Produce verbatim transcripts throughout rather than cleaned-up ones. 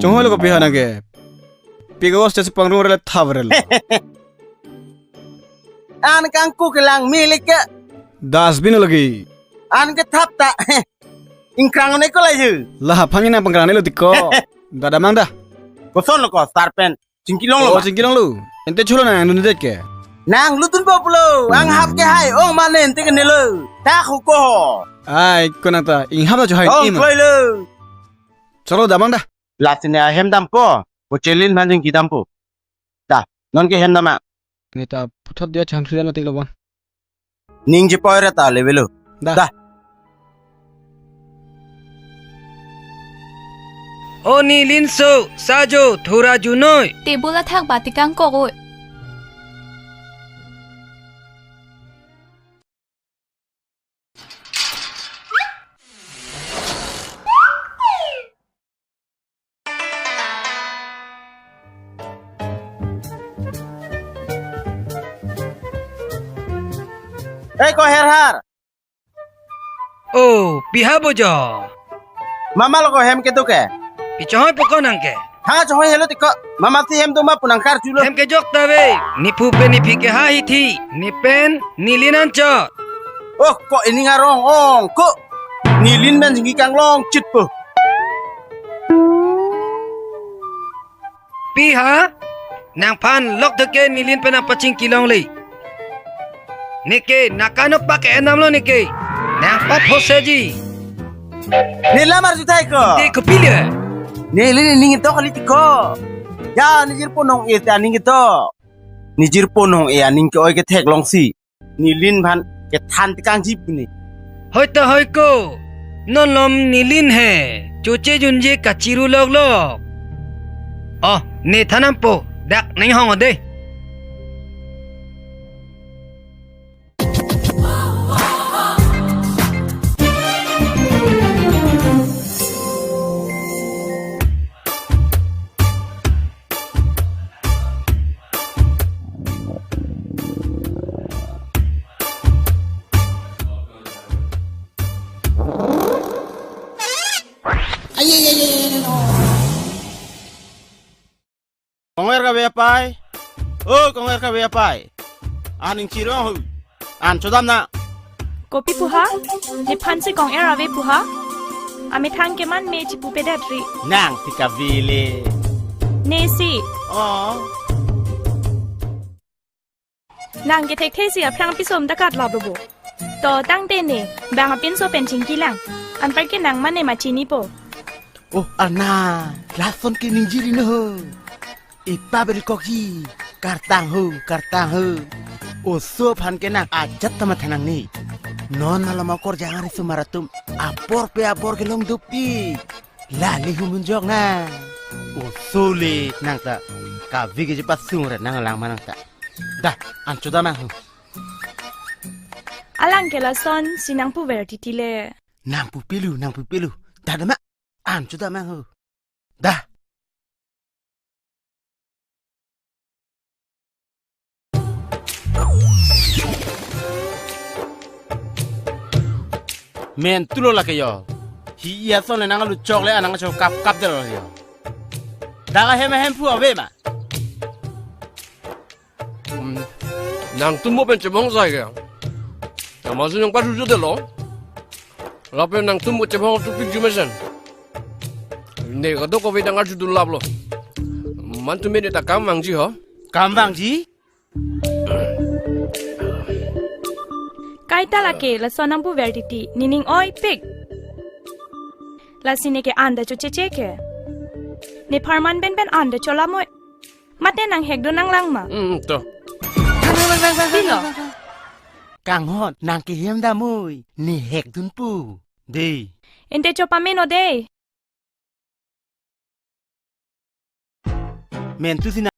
Chonghoi lo kopi ha nang ke. Pi kagos te si pangrung rele thap rele. An kangku kelang milik ke. Dustbin lagi. An ke thap ta. Ingkrang ne ko laju. Lahap hangin nang pangkrang ne lo tiko. Da damang da. Koson lo ko sarpen. Chingki long lo. Oh, ma. Chingki long lo. Ente cholo nang nunde ke. Nang lutun po pulo. Ang hap ke hai. Ong mane ente ke ne lo. Ta hu ko. Ai, ko nang ta. Ing hap ta cho hai. Ong im. Kloi lo. Cholo damang da. Lasi ne ahem dampo. Bo chelin phan chingki dampo. Da, non ke hem dam ma. Ne ta puthot dia chang thudan matik lo bon. Ning je poi ra ta levelo. Da. Da. O Nilinso, sajo, thura junoi. Table athak batikang kok oi. Ei, ko Herhar. Oh, piha bojo. Mama lo ko hem kedo ke. Pichohoi poko nang ke. Ha, chohoi helo tiko. Mama si hem do ma pu nang karju lo. Hem kejok ta ve. Nephu pen nephi ke ha hithi. Nepen Nilin anchot. Oh, ko ining arong ong ko. Nilin pen chingki kanglong chit po. Piha? Nangphan lok do ke Nilin pen nangpachingki longle. Neke nakanok pak enam lo neke. Nangpaphoseji. Ne lam arju thai ko. Te kopilo? Nilin ning to kali tiko. Ya, nijir ponong e ta ning to. Nijir ponong e aning ke-oi ketheklongsi. Nilin phan kethan tekangji pu ne. Hoi ta hoi ko. Non lom Nilin he. Choche junje kachiru lok lok. Oh, ne thanam po. Dak neng hong ode. Kong-er kave apai. O kong-er kave apai. An ingchirong hu. An chodam na. Kopi pu ha? Nephan si kong-er ave pu ha? Amethang keman me chipupedet ri. Nang si kavile. Ne si. Oh. Nang kethekthe si aphrang pisom ta katlap lo bo. To tangte ne, bang apinso pen chingki lang. Anpar ke nang mane ma chinipo. Oh, arna, lason ke ningji ri no ho. Ipa beri kokji, kartang ho, kartang ho. Oso aphan ke nang ajat ta matha nangne. Non malom akor jangar isu maratum, apor pe apor kelong dopik. Lale humun jok na. Oso le nang ta, kave ke jepasung re nang lang ma nang ta. Da, an chodam ma ho. Alang ke lason si nangpuver titi le. Nangpupilo, nangpupilo. Da da ma. An chodam ma ho. Da. Mentu lo lake yo. Hi iya son le nang alu chok le anang chok kap kap de lo yo. Da ka hem hem phu ave ma. Hmm. Nangtum mo pen chebong sai ke. Nang masi nangpathu ju de lo. Lapen nangtum mo chebong tu pik ju mesen. Ne kadokave nang arju dun lap lo. Man tum ne ta kam vangji ho. Kam vangji? Kaita lake lason nangpuver titi nening oipik. Lasi neke an ta chocheche ke. Ne pharman pen pen an ta cholamoi. Mate nang hekdun nang lang ma? Hmm, to. Pilo? Kanghon, nang kehem damoi, ne hekdun pu. Dei. Ente chopameno dei. Mentu si na.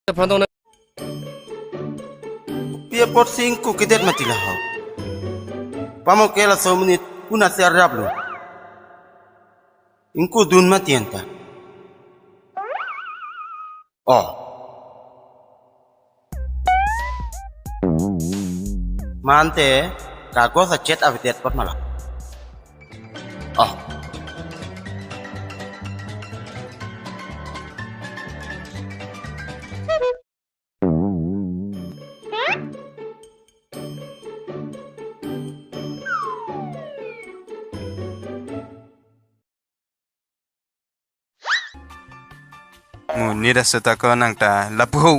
Pantong na. Apotsi ingkoi kedet mati laho. Pamok ke laso amonit kuna si arap lo. Ingkoi dun mati anta. Oh. Mante kagos achet avedet apot ma la. Oh. Monit aso ta ko nang ta lapu ho.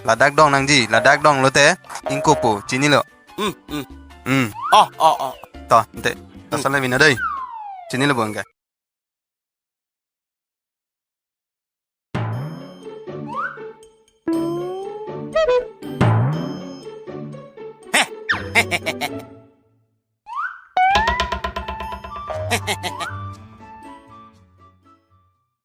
Ladak dong nangji, ladak dong lote ingkoi po, chinilo. Hmm, hmm. Hmm. Oh, oh, oh. To, ante. To, hmm, sala vina dei. Chinilo bang ke.